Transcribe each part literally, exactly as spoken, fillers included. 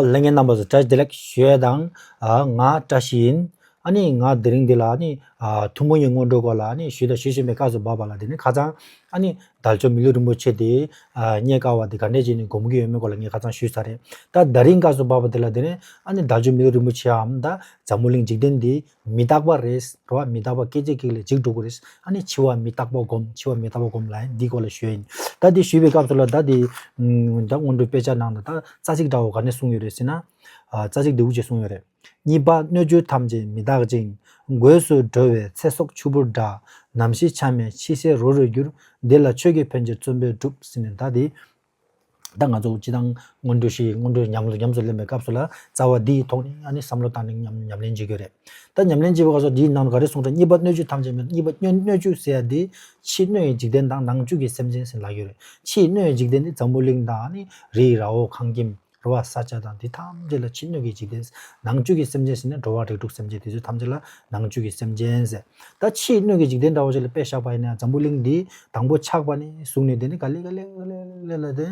ལྷན་རྒྱས་རྣམ་པ་ཚོ་བཀྲ་ཤིས་བདེ་ལེགས་ཞུ་ཡས་དང་། ཨ་ང་བཀྲ་ཤིས་ཡིན། ཨ་ནི་ང་དེ་རིང་འདི་ལ་ཨ་ནི་ཨ་ཐུན་མོང་གི་སྔོན་འགྲོའི་སྐོར་ལ་ཨ་ནི་ཞུས་དང་ཞུ་བཞིན་པའི་སྐབས་སུ་བབས་པ་ལ། དེ་ནི་ཁ་སང་ཨ་ནི་དལ་འབྱོར་མི་ལུས་རིན་པོ་ཆེ་དེ་ཨ་རྙེད་དཀའ་བ་དེ་ག་འདྲས་བྱས་ནས་སྒོམ་གྱི་ཡོད་མེད་སྐོར་ལ་ངས་ཁ་སང་ཞུས་ཚར་རེད། ད་ད་རིང་སྐབས་སུ་བབས་པ་དེ་ལ་དེ་ནི་ཨ་ནི་དལ་འབྱོར་མི་ལུས་རིན་པོ་ཆེའམ་ད་འཛམ་བུ་གླིང་འཇིག་རྟེན་འདི་མི་རྟག་པ་རེད། རེད་བ། མི་རྟག་པ་སྐད་ཅིག་གཅིག་ལ་འཇིག་འགྲོ་གི་རེད། ཨ་ནི་འཆི་བ་མི་རྟག་པ་སྒོམ། འཆི་བ་མི་རྟག་པ་སྒོམ་ལབ་ཡ་འདིའི་སྐོར་ལ་ཞུ་ཡ་ཡིན། ད་འདི་ཞུས་པའི་སྐབས་སུ་ལ་ད་འདི་ཨ་ད་སྔོན་འགྲོའི་དཔེ་ཆ་ནང་ལ་ད་རྩ་ཚིག་འདྲ་བོ་ག་ནས་གསུངས་ཡོད་རེད་ཟེར་ན། ཨ་རྩ་ཚིག་འདི་འུ་ཅེ་གསུངས་ཡོད་རེད། གཉིས་པ་སྣོད་བཅུད་ཐམས་ཅད་མི་རྟག་ཅིང་། གོས་སུ་འགྲོ་བའི་ཚེ་སྲོག་ཆུ་བུར་འདྲ། ནམ་ཞིག་ཆ་མེད་འཆི་སྲིད་རོ་རུ་འགྱུར། འདི་ལ་ཆོས་ཀྱི་ཕན་ཕྱིར་བརྩོན་པས་སྒྲུབ་ཟེར་ནས། ད་འདི་ད་ང་ཚོ་སྤྱི་བཏང་སྔོན་འགྲོ་ཞིག་སྔོན་འགྲོ་ཉམས་སུ་ཉམས་སུ་ལེན་པའི་སྐབས་སུ་ལ་རྩ་བ་འདིའི་ཐོག་ནས་ཨ་ནི་བསམ་བློ་བཏང་ནས་ཉམས་ཉམས་ལེན་བྱེད་དགོས་རེད། ད་ཉམས་ལེན་བྱེད་པའི་སྐབས་སུ་འདིའི་ནང་དུ་ག་རེ་གསུངས་ཏེ། གཉིས་པ་སྣོད་བཅུད་ཐམས་ཅད་མེད། གཉིས་པ་སྣོད་སྣོད་བཅུད་ཟེར་ཡ་འདི་ཕྱི་སྣོད་ཀྱི་འཇིག་རྟེན་དང་ནང་བཅུད་ཀྱི་སེམས་ཅན་ཟེར་ལབ་ཡོད་རེད། ཕྱི་སྣོད་ཀྱི་འཇིག་རྟེན་འདི་འཛམ་བུ་གླིང་དང་ཨ་ནི་རི་ར་འོ་ཁང་ཁྱིམ་རེད་བ། ས་ཆ་དང་འདི་ཐམས་ཅད་ལ་ཕྱི་སྣོད་ཀྱི་འཇིག་རྟེན། ནང་བཅུད་ཀྱི་སེམས་ཅན་ཟེར་ན་འགྲོ་བ་རིགས་དྲུག་སེམས་ཅན་དེ་ཚོ་ཐམས་ཅད་ལ་ནང་བཅུད་ཀྱི་སེམས་ཅན་ཟེར། ད་ཕྱི་སྣོད་ཀྱི་འཇིག་རྟེན་འདྲ་བོ་ཅིག་ལ་དཔེ་བཞག་པ་ཡིན་ན་འཛམ་བུ་གླིང་འདི་དང་པོ་ཆགས་པ་ནས་བཟུང་ནས་དེ་ནི་ག་ལེ་ག་ལེ་ག་ལེ་ག་ལེ་ལ་དེ་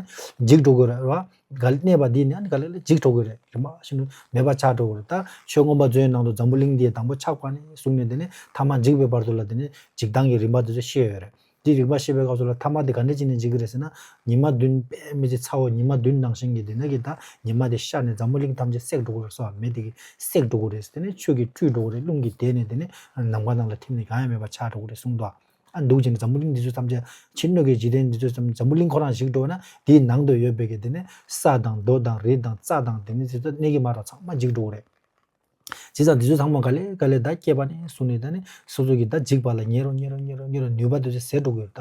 འཇིག་འགྲོ་གི་རེད་བ། ག་ལེ་གནས་པ་འདི་ནི་ག་ལེ་ག་ལེ་འཇིག་འགྲོ་གི་རེད། རིམ་པ་བཞིན་དུ་མེད་པ་ཆགས་འགྲོ་གི་རེད། ད་ཆོས་མངོན་པ་མཛོད་ནང་དུ་འཛམ་བུ་གླིང་འདི་དང་པོ་ཆགས་པ་ནས་བཟུང་ནས་དེ་ནི་ཐ་མ་འཇིག་པའི་བར་དུ་ལ་དེ་ནི་འཇིག་ལྟངས་ཀྱི་རིམ་པ་དེ་ཚོ་ཤེས་ཡོད་རེད། འདི་རིག་པ་ཤེས་པའི་སྐབས་སུ་ལ་ཐ་མ་དེ་ག་འདྲ་བྱས་ནས་འཇིག་གི་རེད་ཟེར་ན། ཉི་མ་བདུན་དཔེ་མི་སྲིད་ཚ་བོ་ཉི་མ་བདུན་ནང་བཞིན་གྱི་དེ་ནས་ཀྱི་ད་ཉི་མ་དེ་ཤར་ནས་འཛམ་བུ་གླིང་ཐམས་ཅད་བསྲེག་འགྲོ་གི་རེད། སོ་མེ་དེ་གིས་བསྲེག་འགྲོ་གི་རེད། དེ་ནས་ཆུ་གིས་བཀྲུས་འགྲོ་གི་རེད། རླུང་གིས་དེད་ནས་དེ་ནས་ནམ་མཁའ་ནང་ལ་ཐིམ་ནས་གང་ཡང་མེད་པ་ཆགས་འགྲོ་གི་རེད་གསུངས་འདུག་ཨ་འདུག་བྱས་ནས་འཛམ་བུ་གླིང་འདི་ཚོ་ཐམས་ཅད་ཕྱི་སྣོད་ཀྱི་འཇིག་རྟེན་འདི་ཚོ་ཐམས་ཅད་འཛམ་བུ་གླིང་ཁོ་རང་འཇིག་འགྲོ་བ་ན། དེའི་ནང་དུ་ཡོད་པའི་གི་དེ་ནས་ས་དང་རྡོ་དང་རི་དང་རྩྭ་དང་དེ་ནས་དེ་ཚོ་གནས་གི་མ་རེད། ཚང་མ་འཇིག་འགྲོ་གི་རེད། བྱས་ཙང་འདི་ཚོ་ཚང་མ་ག་ལེ་ག་ལེ་ད་སྐྱེས་པ་ནས་བཟུང་ནས་ད་ནི་སོ་སོ་གི་ད་འཇིག་པ་ལ་ཉེ་རུ་ཉེ་རུ་ཉེ་རུ་ཉེ་རུ་ནུས་པ་དེ་ཚོ་ཟད་འགྲོ་གི་ཡོད་ད།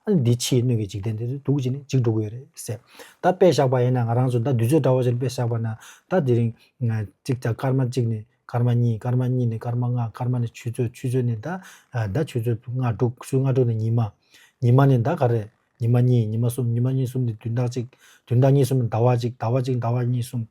ཨ་ནི་འདི་ཕྱིའི་སྣོད་ཀྱི་འཇིག་རྟེན་དེ་ཚོ་འདུག་བྱས་ནས་འཇིག་འགྲོ་གི་ཡོད་རེད་ཟེར། ད་དཔེ་བཞག་པ་ཡིན་ན་ང་རང་ཚོ་ད་དུས་ཚོད་འདྲ་བོ་ཞིག་དཔེ་བཞག་པ་ན། ད་དེ་རིང་ང་གཅིག་ད་སྐར་མ་གཅིག་ནས་སྐར་མ་གཉིས། སྐར་མ་གཉིས་ནས་སྐར་མ་ལྔ། སྐར་མ་ནས་ཆུ་ཚོད། ཆུ་ཚོད་ནས་ད་ད་ཆུ་ཚོད་ལྔ་དྲུག་ཆུ་ཚོད་ལྔ་དྲུག་ནས་ཉི་མ། ཉི་མ་ནས་ད་ག་རེ། ཉི་མ་གཉིས། ཉི་མ་གསུམ། ཉི་མ་གཉིས་གསུམ་དེ་བདུན་ཕྲག་གཅིག་བདུན་ཕྲག་གཉིས་གསུམ་ཟླ་བ་གཅིག་ཟླ་བ་གཅིག་ཟླ་བ་གཉིས་གསུམ།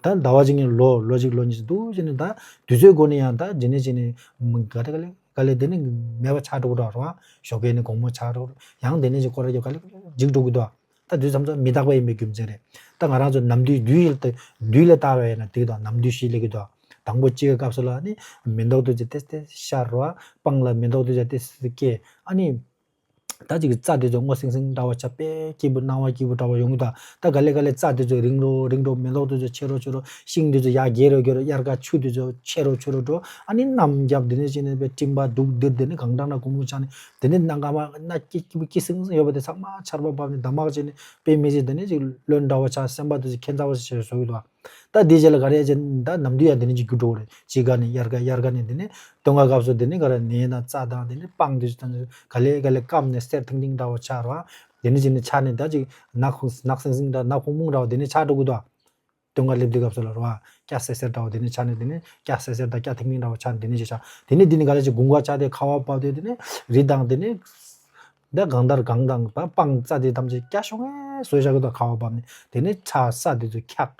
ད་ཟླ་བ་གཅིག་ནས་ལོ། ལོ་གཅིག་ལོ་གཉིས་སུ་འདུག་བྱས་ནས་ད་དུས་ཚོད་སྒོ་ནས་ཡང་ད་ཇི་ནས་ཇི་ནས་མ་ག་རེ་ག་ལེ་ག་ལེ་དེ་ནས་མེད་པ་ཆགས་འགྲོ་གི་འདུག་རེད་བ། ཞོགས་ཀས་ནས་དགོང་མོ་ཆགས་འགྲོ། ཡང་དེ་ནས་ཅིག་སྐོར་ར་རྒྱབ་ག་ལེ་འཇིག་འགྲོ་གི་འདུག་ད་དུས་མཚམས་མི་རྟག་པ་ཡིན་པའི་རྒྱུ་མཚན་རེད། ད་ང་རང་ཚོ་ནམ་དུས་དུས་ལ་ད་དུས་ལ་བལྟ་བ་ཡིན་ན་དེ་གི་འདུག་ནམ་དུས་ཤིག་སླེབས་ཀྱི་འདུག་དང་པོ་གཅིག་གི་སྐབས་སུ་ལ་ནི་མེ་ཏོག་དེ་ཚོ་ཏེ་ཏེ་ཤར་རེད་བ། སྤང་ལ་མེ་ཏོག་དེ་ཚོ་ཏེ་ཏེ་སྐྱེ། ཨ་ནི། ད་ཅིག་རྩྭ་དེ་ཚོ་སྔོ་སིང་སིང་འདྲ་བོ་ཆགས། དཔེ་སྐྱིད་པོ་སྣང་བ་སྐྱིད་པོ་འདྲ་བོ་ཡོང་གི་འདུག་ད་ག་ལེ་ག་ལེ་རྩྭ་དེ་ཚོ་རིང་རུ་རིང་རུ། མེ་ཏོག་དེ་ཚོ་ཆེ་རུ་ཆེ་རུ། ཤིང་དེ་ཚོ་ཡར་རྒྱས་རུ་རྒྱས་རུ། དབྱར་ཁ་ཆུ་དེ་ཚོ་ཆེ་རུ་ཆེ་རུ་འགྲོ། ཨ་ནི་གནམ་རྒྱབ་དེ་ནས་ཅི་ནས་དཔེ་སྤྲིན་པ་འདུག་འདིར་དེ་ནས་གངས་འདྲ་ན་གུང་མོ་ཆགས་ནས་དེ་ནས་གནམ་གང་མ་གནམ་སྐྱིད་སྐྱིད་པོ་སྐྱིད་སིང་སིང་ཡོད་པ་དེ་ཚང་མ་ཆར་པ་བབས་ནས་འདབ་མ་བྱས་ནས་དཔེ་མི་སྲིད་དེ་ནས་ཅིག་རློན་འདྲ་བོ་ཆགས། སེམས་པ་དེ་ཚོ་ཁྱད་མཚར་བོ་ཞིག་བཟོ་གི་འདུག་ད་དེའི་རྗེས་ལ་ག་རེ་བྱས་ན། ད་ནམ་དུས་ཡང་དེ་ནས་ཅིག་འགྱུར་འགྲོ་གི་རེད། དཔྱིད་ཀ་ནས་དབྱར་ཁ། དབྱར་ཁ་ནས་དེ་ནས་སྟོན་ཁ་སྐབས་སུ་དེ་ནས་ག་རེ་ནས་དང་རྩྭ་དང་དེ་ནས་སྤང་དེ་ཚོ་དང་ག་ལེ་ག་ལེ་སྐམ་ནས་སེར་ཐིང་ཐིང་འདྲ་བོ་ཆགས་རེད་བ། དེ་ནས་ཅིག་ནས་ཆགས་ནས་ད་ཅིག་ནག་ཁུང་ནག་སིང་སིང་འདྲ། ནག་ཁུང་མུང་འདྲ་བོ་དེ་ནས་ཆགས་འགྲོ་གི་འདུག་སྟོན་ཁ་སླེབས་དུས་སྐབས་སུ་ལ་རེད་བ། སྐྱ་སེར་སེར་འདྲ་བོ་དེ་ནས་ཆགས་ནས་དེ་ནས་སྐྱ་སེར་སེར་དང་སྐྱ་ཐིང་ཐིང་འདྲ་བོ་ཆགས་ནས་དེ་ནས་ཅིག་ཆགས། དེ་ནས་དེ་ནས་ག་ལེ་ཅིག་དགུན་ཁ་ཆགས་དུས་ཁ་བ་བབས་དུས་དེ་ནས་རི་དང་དེ་ནས་ད་གངས་དར་གངས་དང་ད་སྤང་རྩྭ་དེ་ཐམས་ཅད་སྐྱ་ཤོག་ངེ་བཟོས་བཞག་གི་འདུག་ཁ་བ་བབས་ནས་དེ་ནས་ཆ་ས་དེ་ཚོ་འཁྱག་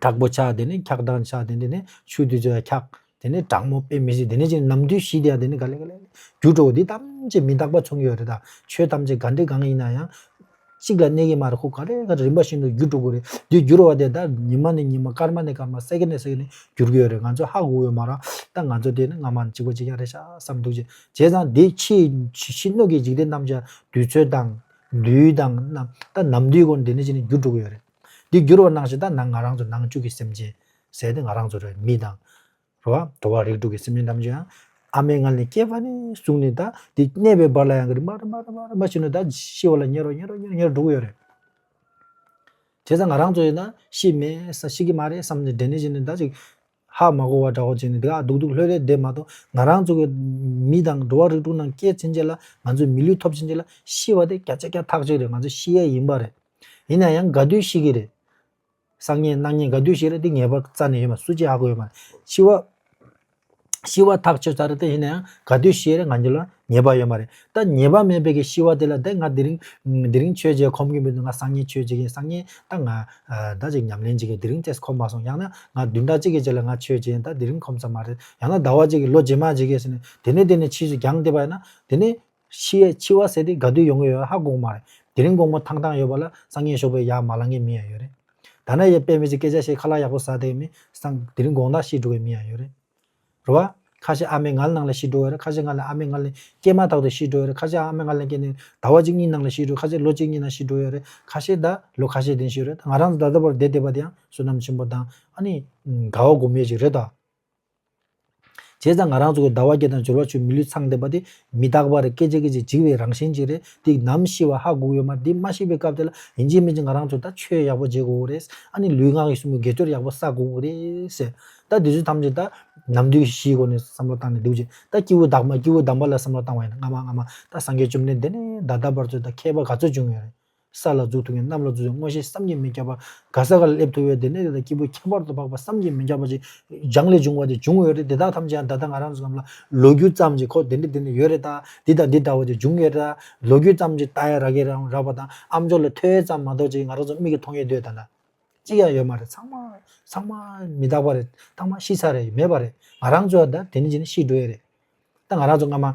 དྲག་པོ་ཆགས། དེ་ནས་འཁྱག་དང་ཆགས། དེ་ནས་ཆུ་དེ་ཚོ་ཡང་འཁྱག་དེ་ནས་གྲང་མོ་དཔེ་མི་སྲིད། དེ་ནས་ཅིག་ནམ་དུས་བཞི་དེ་ཡང་དེ་ནས་ག་ལེ་ག་ལེ་འགྱུར་འགྲོ་བ། འདི་ཐམས་ཅད་མི་རྟག་པ་མཚོན་གྱི་ཡོད་རེད། ད་ཆོས་ཐམས་ཅད་ག་འདྲ་གང་ཡིན་ན་ཡང་གཅིག་ལ་གནས་ཀྱི་མ་རེད། ཁོ་ག་ལེ་ག་ལེ་རིམ་པ་བཞིན་དུ་འགྱུར་འགྲོ་གི་རེད། འདི་འགྱུར་བ་དེ་ད་ཉི་མ་ནས་ཉི་མ། སྐར་མ་ནས་སྐར་མ། སེ་ཀེན་ནས་སེ་ཀེན་ནས་འགྱུར་གྱི་ཡོད་རེད། ང་ཚོ་ཧ་གོ་གི་ཡོད་མ་རེད། ད་ང་ཚོ་དེ་ནི་སྔ་མ་གཅིག་པ་གཅིག་རྐྱང་རེད་ཤག་བསམ་འདུག་བྱས། བྱས་ཙང་འདི་ཕྱི་ཕྱི་སྣོད་ཀྱི་འཇིག་རྟེན་ཐམས་ཅད་དུས་ཚོད་དང་དུས་དང་ནམ་ད་ནམ་དུས་སྒོ་ནས་དེ་ནས་ཅིག་ནས་འགྱུར་འགྲོ་གི་ཡོད་རེད། འདི་འགྱུར་བ་ནང་བཞིན་ད་ནང་ང་རང་ཚོ་ནང་བཅུད་ཀྱི་སེམས་ཅན་ཟེར་དེ་ང་རང་ཚོ་རེད། མི་དང་། རེད་བ། འགྲོ་བ་རིགས་དྲུག་གི་སེམས་ཅན་ཐམས་ཅད་ཡང་ཨ་མའི་མངལ་ནས་སྐྱེས་པ་ནས་བཟུང་ནས་ད་འདི་གནས་པའི་བར་ལ་ཡང་རིམ་པ་རིམ་པ་རིམ་པ་རིམ་པ་བྱས་ནས་ད་ཤི་བ་ལ་ཉེ་རུ་ཉེ་རུ་ཉེ་རུ་ཉེ་རུ་འགྲོ་གི་ཡོད་རེད། བྱས་ཙང་ང་རང་ཚོ་ཡིན་ན་ཤི་མེད་ས་ཤི་གི་མ་རེད་བསམ་ནས་དྲན་ནས་བྱས་ནས་ད་ཅིག་ཧ་མ་གོ་བ་འདྲ་བོ་བྱས་ནས་འདི་ག་སྡུག་སྡུག་ལྷོད་ལྷོད་བསྡད་མ་གཏོགས། ང་རང་ཚོ་གི་མི་དང་འགྲོ་བ་རིགས་དྲུག་ནང་སྐྱེས་ཕྱིན་ཆད་ལ་ང་ཚོ་མི་ལུས་ཐོབ་ཕྱིན་ཆད་ལ་ཤི་བ་དེ་བརྒྱ་ཆ་བརྒྱ་ཐག་ཆོད་རེད། ང་ཚོ་ཤི་ཡས་ཡིན་པ་རེད། ཡིན་ན་ཡང་ག་དུས་ཤི་གི་རེད། སང་ཉིན་གནངས་ཉིན་ག་དུས་ཤི་རེད་དེ་ངེས་པ་རྩ་ནས་ཡོད་མ་རེད། སུ་གཅིག་ཧ་གོ་ཡོད་མ་རེད། ཤི་བ། ཤི་བ་ཐག་ཆོད་ཚར་རེད་དེ། ཡིན་ན་ཡང་ག་དུས་ཤི་རེད་ང་ཚོ་ལ་ངེས་པ་ཡོད་མ་རེད། ད་ངེས་པ་མེད་པའི་གི་ཤི་བ་དེ་ལ་དེ་ང་དེ་རིང་དེ་རིང་ཆོས་བྱེད་ཁོམ་གི་མི་འདུག་ང་སང་ཉིན་ཆོས་བྱེད་ཀྱི་ཡིན། སང་ཉིན་ད་ང་ད་ཅིག་ཉམས་ལེན་བྱེད་ཀྱི་དེ་རིང་ཏོག་ཙམ་ཁོམ་མ་སོང་། ཡང་ན་ང་བདུན་ཕྲག་གཅིག་གི་རྗེས་ལ་ང་ཆོས་བྱེད་ཡིན། ད་དེ་རིང་ཁོམ་ས་མ་རེད། ཡང་ན་ཟླ་བ་གཅིག་གི་ལོ་རྗེས་མ་བྱེད་ཀྱི་ཟེར་ནས་དེ་ནས་དེ་ནས་ཕྱིས་སུ་རྒྱང་བསྡད་པ་ཡིན་ན་དེ་ནས། ཤི་ཡས་འཆི་བ་ཟེར་དེ་ག་དུས་ཡོང་གི་ཡོད་ཧ་གོ་མ་རེད། དེ་རིང་དགོང་མོ་ཐང་ཐང་ཡོད་པ་ལ་སང་ཉིན་ཞོགས་པའི་ཡར་མ་ལངས་མཁན་མི་ཡང་ཡོད་རེད། ད་ནས་ཡ་དཔེ་མི་སྲིད་སྐད་ཆ་བཤད་ཁ་ལག་ཡག་པོ་ཟ་དེ་མི་སང་དེ་རིང་དགོང་དག་ཤི་འགྲོ་གི་མི་ཡང་ཡོད་རེད། རེད་བ། ཁ་ཤས་ཨ་མའི་མངལ་ནང་ལ་ཤི་འགྲོ་ཡོད་རེད། ཁ་ཤས་མངལ་ལ་ཨ་མའི་མངལ་ནས་སྐྱེས་མ་ཐག་ཏུ་ཤི་འགྲོ་ཡོད་རེད། ཁ་ཤས་ཨ་མའི་མངལ་ལ་སྐྱེས་ནས་ཟླ་བ་གཅིག་གཉིས་ནང་ལ་ཤི་འགྲོ། ཁ་ཤས་ལོ་གཅིག་གཉིས་ནང་ཤི་འགྲོ་ཡོད་རེད། ཁ་ཤས་ད་ལོ་ཁ་ཤས་དེ་ཤི་ཡོད་རེད། ང་རང་ཚོ་ད་ལྟ་བར་བསྡད་བསྡད་པ་དེ་ཡང་བསོད་ནམས་ཆེན་པོ་དང་ཨ་ནི་དགའ་བ་སྒོམ་ཡས་ཅིག་རེད་ད། བྱས་ཙང་ང་རང་ཚོ་གི་ཟླ་བ་བརྒྱད་དང་འབྱོར་བ་བཅུ་མི་ལུས་ཚང་བསྡད་པ་དེ་མི་རྟག་པ་རེད། སྐད་ཅིག་སྐད་ཅིག་འཇིག་པའི་རང་བཞིན་ཅིག་རེད། དེ་ནམ་ཤི་བ་ཧ་གོ་གི་ཡོད་མ་རེད། དེ་མ་ཤི་བའི་སྐབས་དེ་ལ་ཡིན་གཅིག་མིན་གཅིག་ང་རང་ཚོ་ད་ཆོས་ཡག་པོ་བྱེད་དགོས་རེད། ཨ་ནི་ལུས་ངག་ཡིད་གསུམ་གྱི་དགེ་སྦྱོར་ཡག་པོ་བསགས་དགོས་རེད་ཟེར། ད་དེ་ཚོ་ཐམས་ཅད་ད་ནམ་དུས་ཤིའི་སྒོ་ནས་བསམ་བློ་བཏང་ནས་འདུག་ཅེས། ད་སྐྱེས་བུ་དག་མ་སྐྱེས་བུ་དམ་པ་ལ་བསམ་བློ་བཏང་བ་ཡིན་ན་སྔ་མ་སྔ་མ་ད་སངས་རྒྱས་བཅོམ་ལྡན་འདས་ནས་ད་ལྟ་བར་དུ་ད་མཁས་པ་ག་ཚོད་བྱུང་ཡོད་རེད། ས་ལ་འཛུགས་ཐུབ་མཁན། གནམ་ལ་འཛུགས་ཐུབ་མཁན། མངོན་ཤེས་བསམ་གྱིས་མི་ཁྱབ་པ། ག་ས་ག་ལ་སླེབས་ཐུབ་པའི་དེ་ནས་དེ་དང་སྐྱེས་བུ་ཁྱད་པར་དུ་འཕགས་པ་བསམ་གྱིས་མི་ཁྱབ་པ་ཅིག་སྦྱངས་ལས་བྱུང་བ་དེ་བྱུང་ཡོད་རེད། དེ་དག་ཐམས་ཅད་ཡང་ད་ལྟ་ང་རང་ཚོ་གམ་ལ་ལོ་རྒྱུས་ཙམ་ཅིག་ཁོ་དེ་འདྲ་དེ་འདྲ་ཡོད་རེད། ད་འདི་དང་འདི་འདྲ་བ་ཅིག་བྱུང་ཡོད་རེད། ད་ལོ་རྒྱུས་ཙམ་ཅིག་ལྟ་ཡ་རག་གི་རང་རག་པ་དང་ཨམ་ཅོག་ལ་ཐོས་ཡ་ཙམ་མ་གཏོགས་ཅིག་ང་རང་ཚོ་མིག་གིས་མཐོང་ཡས་དུས་ད་ལྟ་གཅིག་ཡང་ཡོད་མ་རེད། ཚང་མ་ཚང་མ་མི་རྟག་པ་རེད། ཚང་མ་ཤི་ཚར་རེད། མེད་པ་རེད། ང་རང་ཚོ་ད་དེ་ནས་ཅི་ནས་ཤི་འགྲོ་ཡས་རེད། ད་ང་རང་ཚོ་སྔ་མ་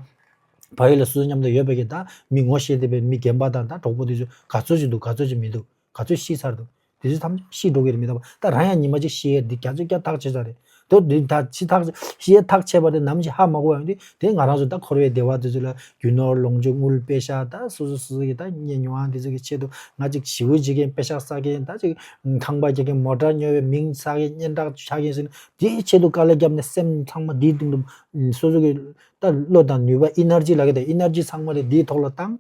བལ་ཡུལ་ལ་སོ་སོ་མཉམ་དུ་ཡོད་པའི་གི་ད་མི་ངོ་ཤེས་བསྡད་པའི་མི་རྒན་པ་དང་ད་གྲོགས་པོ་དེ་ཚོ་ག་ཚོད་ཅིག་འདུག་ག་ཚོད་ཅིག་མི་འདུག་ག་ཚོད་ཤི་ཚར་འདུག་དེ་ཚོ་ཐམས་ཅད་ཤི་འགྲོ་གི་རེད། མི་རྟག་པ། ད་རང་ཡང་ཉི་མ་གཅིག་ཤི་ཡས་འདི་བརྒྱ་ཆ་བརྒྱ་ཐག་ཆོད་ཚར་རེད། དོ་འདི་ད་ཤི་ཐག་ཤི་ཡས་ཐག་ཆད་པ་དེ་ནམ་ཞིག་ཧ་མ་གོ་བ་ཡོང་དུས་དེ་ང་རང་ཚོ་ད་འཁོར་བའི་བདེ་བ་དེ་ཚོ་ལ་རྒྱུ་ནོར་ལོངས་སྤྱོད་དངུལ་པེ་ཤག་ད་སོ་སོ་སོ་སོ་གི་ད་གཉེན་ཉེ་བ་དེ་ཚོ་གི་ཆེད་དུ་ང་ཅིག་ཞེ་པོ་བྱེད་མཁན། པེ་ཤག་བསགས་མཁན། ད་ཅིག་ཁང་པ་རྒྱག་མཁན། མོ་ཊ་ཉོ་བའི་མིང་ཆགས་མཁན། སྙན་གྲགས་ཆགས་མཁན་ཟེར་ནས་དེའི་ཆེད་དུ་དཀའ་ལས་བརྒྱབ་ནས་སེམས་ཚང་མ་དེའི་སྟེང་དུ་སོ་སོ་གི་ད་བློ་དང་ནུས་པ། ཨི་ནར་ཇི་ལབ་ཀྱི་ད་ཨི་ནར་ཇི་ཚང་མ་དེ་དེའི་ཐོག་ལ་བཏང་།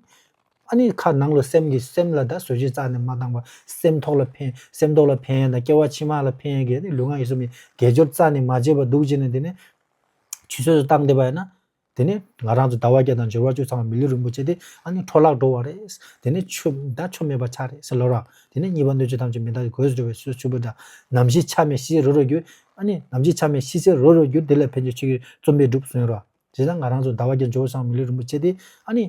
ཨ་ནི་ཁ་ནང་ལ་སེམས་ཀྱི་སེམས་ལ་ད་བཟོ་བཅོས་རྩ་ནས་མ་བཏང་བ། སེམས་ཐོག་ལ་ཕན། སེམས་ཐོག་ལ་ཕན་ཡས་དང་སྐྱེ་བ་ཕྱི་མ་ལ་ཕན་ཡས་ཀྱི་ལུས་ངག་ཡིད་གསུམ་གྱི་དགེ་སྦྱོར་རྩ་ནས་མ་བྱས་པ་འདུག་བྱས་ནས་དེ་ནས་ཆུད་ཟོས་སུ་བཏང་བསྡད་པ་ཡིན་ན། དེ་ནས་ང་རང་ཚོ་ཟླ་བ་བརྒྱད་དང་འབྱོར་བ་བཅུ་ཚང་བ་མི་ལུས་རིན་པོ་ཆེ་དེ་ཨ་ནི་འཕྲོ་བརླག་འགྲོ་བ་རེད། དེ་ནས་ཆོས་ད་ཆོ་མེད་པ་ཆགས་རེད་ཟེར་ལབ་ར། དེ་ནས་གཉིས་པ་འདོད་ཆོས་ཐམས་ཅད་མི་རྟག་སྟེ་གོས་སུ་འགྲོ་བའི་ཚུལ་ཚུལ་འཕྲུལ་འདྲ། ནམ་ཞིག་ཆ་མེད་ཤི་རོ་རོ་འགྱུར། ཨ་ནི་ནམ་ཞིག་ཆ་མེད་ཤི་ཚེ་རོ་རོ་འགྱུར། དེ་ལ་ཕན་ཕྱིར་ཆོས་ཀྱི་རྩོམ་པས་སྒྲུབ་གསུངས་ར། བྱས་ཙང་ང་རང་ཚོ་ཟླ་བ་བརྒྱད་འབྱོར་བ་ཚང་བ་མི་ལུས་རིན་པོ་ཆེ་དེ་ཨ་ནི།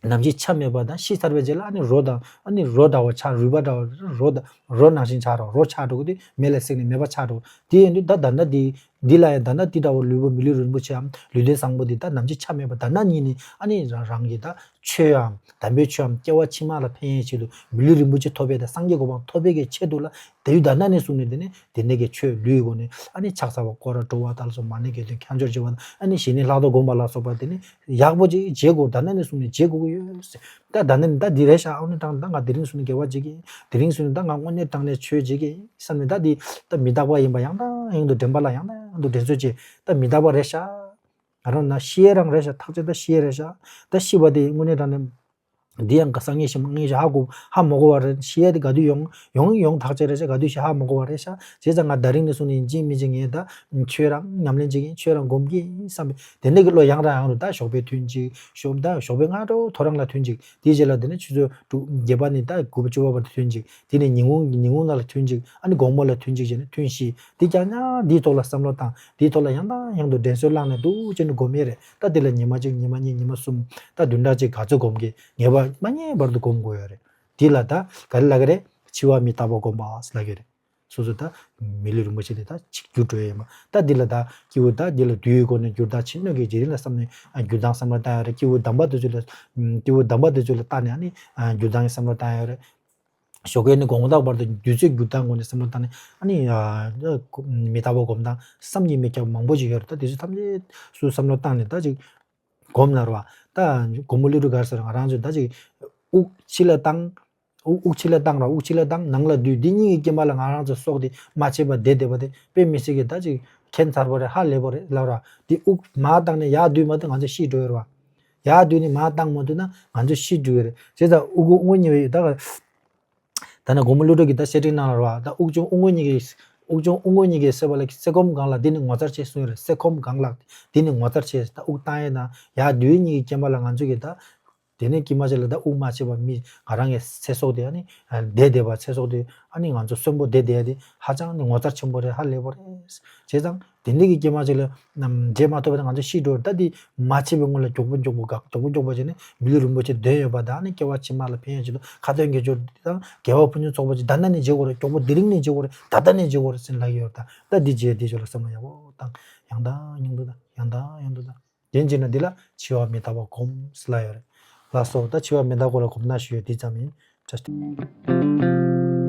ནམ་ཞིག་ཆ་མེད་པ་དང་ཤི་ཚར་བའི་རྗེས་ལ་ཨ་ནི་རོ་དང་ཨ་ནི་རོ་འདྲ་བ་ཆགས། རུལ་བ་འདྲ་བ། རོ་དང་རོ་ནང་བཞིན་ཆགས་རོ། རོ་ཆགས་འགྲོ་གི་དུས་མེ་ལ་བསྲེགས་ནས་མེད་པ་ཆགས་འགྲོ། དེ་ཡིན་དུས་ད་ད་ལྟ་འདི་འདི་ལ་ཡང་ད་ལྟ་འདི་འདྲ་བ་ལུས་པོ་མི་ལུས་རིན་པོ་ཆེའམ་ལུས་རྟེན་བཟང་པོ་འདི་ད་ནམ་ཞིག་ཆ་མེད་པ་ད་ལྟ་ཉིད་ནས་ཨ་ནི་རང་རང་གི་ད་ཆོས་ཡང་དམ་པའི་ཆོས་ཡང་སྐྱེ་བ་ཕྱི་མ་ལ་ཕན་ཡས་ཆེད་དུ་མི་ལུས་རིན་པོ་ཆེ་ཐོབ་པའི་ད་སངས་རྒྱས་གོ་འཕང་ཐོབ་པའི་གི་ཆེད་དུ་ལ་དེ་ཡུལ་ད་ལྟ་ནས་བཟུང་ནས་དེ་ནས་དེ་ནས་ཀྱི་ཆོས་ལུས་སྒོ་ནས་ཨ་ནི་ཕྱག་འཚལ་བ་སྐོར་ར་འགྲོ་བ་ད་ལ་སོགས་མ་ཎི་དགེ་འདུན་ཁྱབ་འཇུག་བྱེད་པ་ཨ་ནི་ཞི་གནས་ལྷག་མཐོང་སྒོམ་པ་ལ་སོགས་པ་དེ་ནི། ཡག་པོ་ཅིག་བྱེད་དགོས། ད་ལྟ་ནས་བཟུང་ནས་བྱེད་དགོས་ཀྱི་ཡོད་ཟེར། ད་ད་ནས་ད་འདི་རེད་ཤག་དངོས་གནས་དྲང་ད་ང་དེ་རིང་བཟུང་ནས་དགེ་བ་བྱེད་ཀྱི། དེ་རིང་བཟུང་ནས་ད་ང་དངོས་གནས་དྲང་ནས་ཆོས་བྱེད་ཀྱི་བསམ་ནས་ད་འདི་ད་མི་རྟག་པ་ཡིན་པ་ཡང་དང་ཡང་དུ་དྲན་པ་ལ་ཡང་དང་ཡང་དུ་དྲན་གསོ་བྱེད། ད་མི་རྟག་པ་རེད་ཤག་ང་རང་ན་ཤི་ཡས་རང་རེད་ཤག་ཐག་ཆོད་ད་ཤི་ཡས་རེད་ཤག་ད་ཤི་བ་དེ་དངོས་གནས་དྲང་ནས་འདི་ཡང་ག་སང་ངེས་ཤིག་མ་ངེས་ཤིག་ཧ་གོ་ཧ་མ་གོ་བ་རེད། ཤི་ཡས་དེ་ག་དུས་ཡོང་ཡོང་ཡོང་ཐག་ཆོད་རེད་ཤག་ག་དུས་ཤི་ཧ་མ་གོ་བ་རེད་ཤག་བྱས་ཙང་ང་ད་རིང་ནས་བཟུང་ནས་ཡིན་གཅིག་མིན་གཅིག་ངས་ད་ཆོས་རང་ཉམས་ལེན་བྱེད་ཀྱི་ཡིན། ཆོས་རང་སྒོམ་གྱི་ཡིན་བསམ་པའི་དེ་འདྲ་གི་བློ་ཡང་རང་ཡང་རུ་ད་ཞོགས་པའི་ཐུན་གཅིག་ཞོགས་ད་ཞོགས་པའི་སྔ་དྲོ་ཐོ་རངས་ལ་ཐུན་གཅིག་དེའི་རྗེས་ལ་དེ་ནས་ཆུ་ཚོད་དྲུག་བརྒྱད་པ་ནས་ད་དགུ་པ་བཅུ་པ་བར་དུ་ཐུན་གཅིག་དེ་ནས་ཉིན་གུང་ཉིན་གུང་ནང་ལ་ཐུན་གཅིག་ཨ་ནི་དགོང་མོ་ལ་ཐུན་གཅིག་བྱས་ནས་ཐུན་བཞི་དེ་རྐྱང་རྐྱང་འདིའི་ཐོག་ལ་བསམ་བློ་བཏང་། འདིའི་ཐོག་ལ་ཡང་དང་ཡང་དུ་དྲན་གསོ་བླངས་ནས་འདུག་ཅེས་ནས་སྒོམ་ཡས་རེད། ད་འདི་ལ་ཉི་མ་གཅིག་ཉི་མ་གཉིས་ཉི་མ་གསུམ་ད་བདུན་ཕྲག་གཅིག་ག་ཚོད་སྒོམ་གི་ངེས་པ་མ་རྙེད་བར་དུ་སྒོམ་དགོས་ཡོད་རེད། འདི་ལ་ད་ག་རེ་ལབ་ཀྱི་རེད། འཆི་བ་མི་རྟག་པ་སྒོམ་པ་ལབ་ཀྱི་རེད། སོ་སོ་ད་མི་ལུས་རིན་པོ་ཆེ་དེ་ད་ཅིག་འགྱུར་འགྲོ་ཡས་ཡིན་པ། ད་འདི་ལ་ད་སྐྱེས་བུ་ད་འདི་ལ་བསྡུས་ཡོད་སྒོ་ནས་འགྱུར་ལྡོག་ཕྱིར་སྣོན་གྱི་བརྗེ་རིམ་ལ་བསམ་ནས་འགྱུར་ལྡོག་བསམ་བློ་བཏང་ཡོད་རེད། སྐྱེས་བུ་དམ་པ་དེ་ཚོ་ལ་སྐྱེས་བུ་དམ་པ་དེ་ཚོ་ལ་བལྟས་ནས་ཨ་ནི་འགྱུར་ལྡོག་གི་བསམ་བློ་བཏང་ཡོད་རེད། ཞོགས་ཀས་ནས་དགོང་དག་བར་དུ་དུས་ཚོད་འགྱུར་ལྡོག་སྒོ་ནས་བསམ་བློ་བཏང་ནས་ཨ་ནི་མི་རྟག་པ་སྒོམ་སྟངས་བསམ་གྱིས་མི་ཁྱབ་མང་པོ་ཞིག་ཡོད་རེད། ད་དེ་ཚོ་ཐམས་ཅད་སུ་བསམ་བློ་བཏང་ནས་ད་ཅིག་སྒོམ་ན་ར་བ། ད་སྒོམ་པ་ཀླུ་སྒྲུབ་ག་རེ་ཟེར་ང་རང་ཚོས་ད་ཅིག་དབུགས་ཕྱི་ལ་བཏང་། དབུགས་དབུགས་ཕྱི་ལ་བཏང་ར་དབུགས་ཕྱི་ལ་བཏང་ནང་ལ་སྡུད། འདི་གཉིས་ཀྱི་རྐྱེན་པ་ལ་ང་རང་ཚོ་སྲོག་དེ་མ་ཆད་པ་བསྡད་བསྡད་པ་དེ་དཔེ་མི་སྲིད་ཀྱི་ད་ཅིག་ཁྱད་མཚར་པོ་རེད། ཧ་ལས་པོ་རེད་ལབ་ར། འདི་དབུགས་མར་བཏང་ནས་ཡར་སྡུད་མ་ཐུབ་ང་ཚོ་ཤི་འགྲོ་ཡོད་ར་བ། ཡར་སྡུད་ནས་མར་བཏང་མ་ཐུབ་ན་ང་ཚོ་ཤི་འགྲོ་ཡོད་རེད། བྱས་ཙང་དབུགས་དབུགས་གཉིས་པའི་ད་ག་ད་ནི་དགོངས་པ་ཀླུ་སྒྲུབ་ཀྱིས་ད་བཤད་ཁྲིད་གནང་ལ་ར་བ། ད་དབུགས་ཆུང་དབུགས་ངོ་གཉིས་ཀྱི་དབུགས་ཆུང་དབུགས་ངོ་གཉིས་ཀྱི་སྲེད་པ་ལ་ཚེ་སྐོམ་གང་ལ་འདི་ནི་ངོ་མཚར་ཆེ་གསུངས་ཡོད་རེད། ཚེ་སྐོམ་གང་ལ་འདི་ནི་ངོ་མཚར་ཆེ། ད་དབུགས་བཏང་ཡས་དང་ཡར་སྡུད་ཡས་གཉིས་ཀྱི་རྐྱེན་པ་ལ་ང་ཚོ་གི་ད་དེ་ནས་དཀྱིལ་མ་ཅིག་ལ་ད་དབུགས་མ་ཆད་པ་མི་ང་རང་གི་ཚེ་སྲོག་དེ་ཨ་ནི་བསྡད་བསྡད་པ་ཚེ་སྲོག་དེ་ཨ་ནི་ང་ཚོ་གསོན་པོ་བསྡད་བསྡད་ཡ་དེ་ཧ་ཅང་ནི་ངོ་མཚར་ཆེན་པོ་རེད། ཧ་ལས་པོ་རེད། བྱས་ཙང་དེ་འདྲ་གི་དཀྱིལ་མ་ཅིག་ལ་ནམ་བརྗེད་མ་ཐུབ་པ་དང་ང་ཚོ་ཤི་འགྲོ་རེད། ད་དེ་མ་བྱས་པའི་སྔོན་ལ་མགྱོགས་པོ་མགྱོགས་པོ་དགག་མགྱོགས་པོ་མགྱོགས་པོ་བྱས་ནས་མི་ལུས་རིན་པོ་ཆེ་དོན་ཡོད་པ་དང་ནི་སྐྱེ་བ་ཕྱི་མ་ལ་ཕན་ཡོན་ཆེད་དུ་ཁ་ཏོན་དགེ་སྦྱོར་འདི་དང་དགེ་བ་ཕུན་སུམ་ཚོགས་པ་ཅིག་ད་ལྟ་ནས་བྱེད་དགོས་རེད། མགྱོགས་པོ་དེ་རིང་ནས་བྱེད་དགོས་རེད། ད་ལྟ་ནས་བྱེད་དགོས་རེད་ཟེར་ལབ་ཀྱི་ཡོད་རེད། ད་ད་འདི་བྱས་འདི་ཆོག་ལ་བསམ་བློ་ཡག་པོ་བཏང་། ཡང་དང་ཡང་དུ་དང་ཡང་དང་ཡང་དུ་དང་། དེ་བྱས་ན་འདི་ལ་འཆི་བ་མི་རྟག་པ་སྒོམ་ཟེར་ལབ་ཡོད་རེད། ལགས་སོ། ད་འཆི་བ་མི་རྟག་པ་ལ་སྒོམ་ན་ཞུ་ཡོད་འདི་ཙམ་ཡིན། བཀྲ་ཤིས།